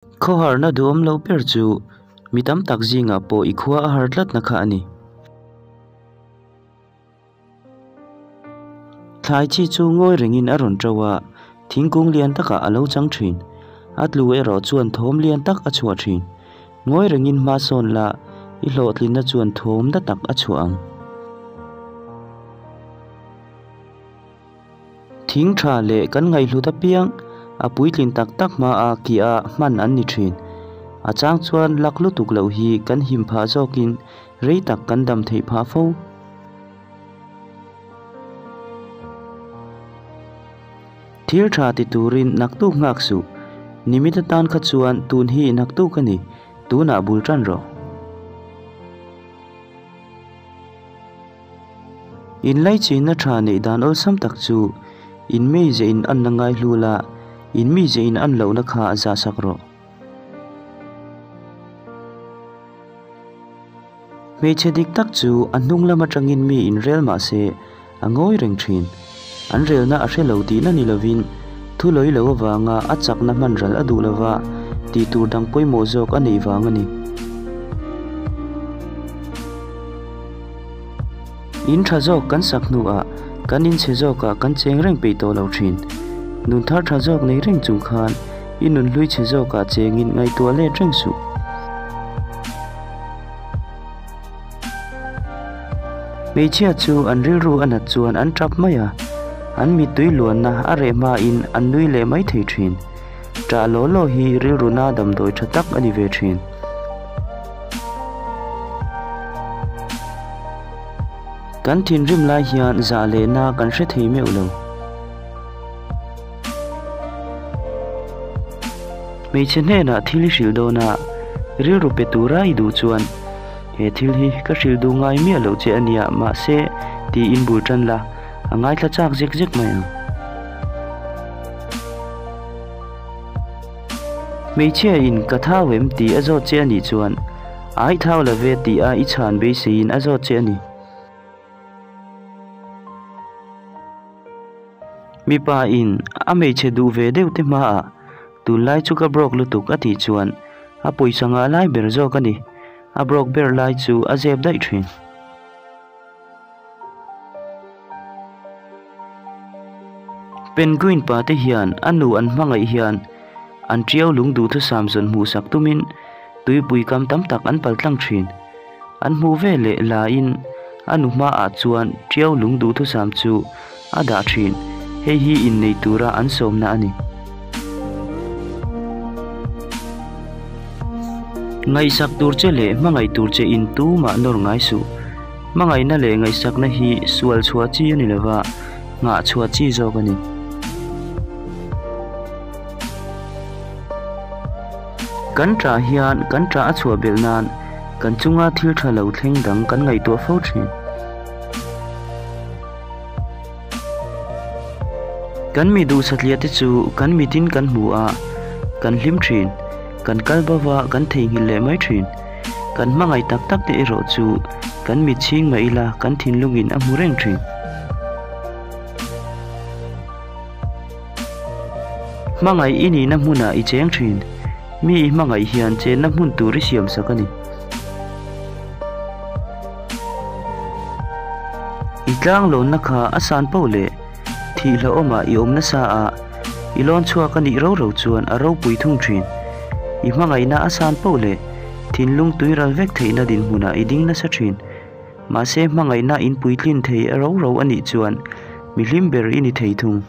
Khawharna duhawm lo ber chu mi tam tak zingah pawh i khua a har tlatna kha a ni. Thlai chi chu ngawi rengin a rawn ṭo a, thingkung lian takah a lo chang ṭhin. A tlu erawh chuan thawm lian tak a chhuah ṭhin. Ngawi rengin hma sawn la, i hlawhtlinna chuan thawm na tak a chhuah ang. Thing tha leh kan ngaihhlut apiang a puitlin tak tak hmaa kia hman an ni thin. A chang chuan lak lutuk loh hi kan him phah zawkin rei tak kan dam theih phah fo. Thil tha ti turin naktuk nghak suh. Nimit atan kha chuan tun hi naktuk a ni, tunah bul tan rawh. Inlaichinna tha neih dan awlsam tak chu in meize in anna ngai hlu la, in mize in an lohna kha zahsak rawh. Hmeichhe dik tak chu a hnung lam atangin mi in rel mah se a ngawi reng thin. An relna a hre lo tihna ni lovin thu lawi lo avanga a chakna hman ral a duh lova tih tur dang pawimawh zawk a neih vang a ni. In tha zawk kan sak hnuah kan in chhe zawkah kan cheng reng peih tawh lo thin. Nun thar tha zawk nei reng chung khan i nun hlui chhe zawkah chengin ngaihtuah let reng suh. Hmeichhia chu an rilru a nat chuan an tap mai a, an mittui luanna a reh hmain an nui leh mai thei thin. Ṭah law law hi rilru na damdawi ṭha tak a ni ve ṭhin. Kan thinrim lai hian zah leh na kan hre thei meuh lo. Hmeichhe hnenah thil i hrilh dawn a, rilru pe tura i duh chuan he thil hi ka hrilh duh ngai miah loh che a nia mahse tiin bul tan la, a ngaithla chak zek zek mai ang. Hmeichhia in ka thau em tih a zawt che a nih chuan ai thau la ve tih a i chhan beiseiin a zawt che a ni. Mipa in a hmeichhe duh ve deuh te hmaah tunlai chu ka broke lutuk a tih chuan a pawisa ngah lai ber zawk a ni. A broke ber lai chu a zep daih thin. Penguin pa te hian a nu an hmangaih hian an tiau lung duhthusam zawn hmuhsak tumin tuipui kam tam tak an pal tlang thin. An hmuh ve leh laiin a nu hmaah chuan tiau lung duhthusam chu a dah thin. Hei hi innei tura an sawmna a ni. Ngaihsak tur che leh hmangaih tur che in tumah nawr ngai suh. Hmangaihna leh ngaihsakna hi sual chhuah chi a ni lova, nghah chhuah chi zawk a ni. Kan ṭah hian kan ṭah a chhuah belh nan kan chunga thil ṭha lo thleng dang kan ngaihtuah fo ṭhin. Kan mi duh satliah te chu kan mitin kan hmu a, kan hlim ṭhin, kan kal bova kan theihnghilh leh mai ṭhin. Kan hmangaih tak tak te erawh chu kan mit chhing mah ila kan thinlungin a hmu reng thin. Hmangaih i nihna hmunah i cheng thin. Mi i hmangaih hian chenna hmun tur i siam sak a ni. I tlanglawnna kha a san poh leh thih hlauhawmah i awm nasa a, i lawn chhuak a nih ro ro chuan a ropui thung thin. I hmangaihna a san poh leh thinlung tuiral vek theihna dinhmunah i ding nasa thin. Mahse hmangaihna in puitlin thei a ro ro a nih chuan mi hlim ber i ni thei thung.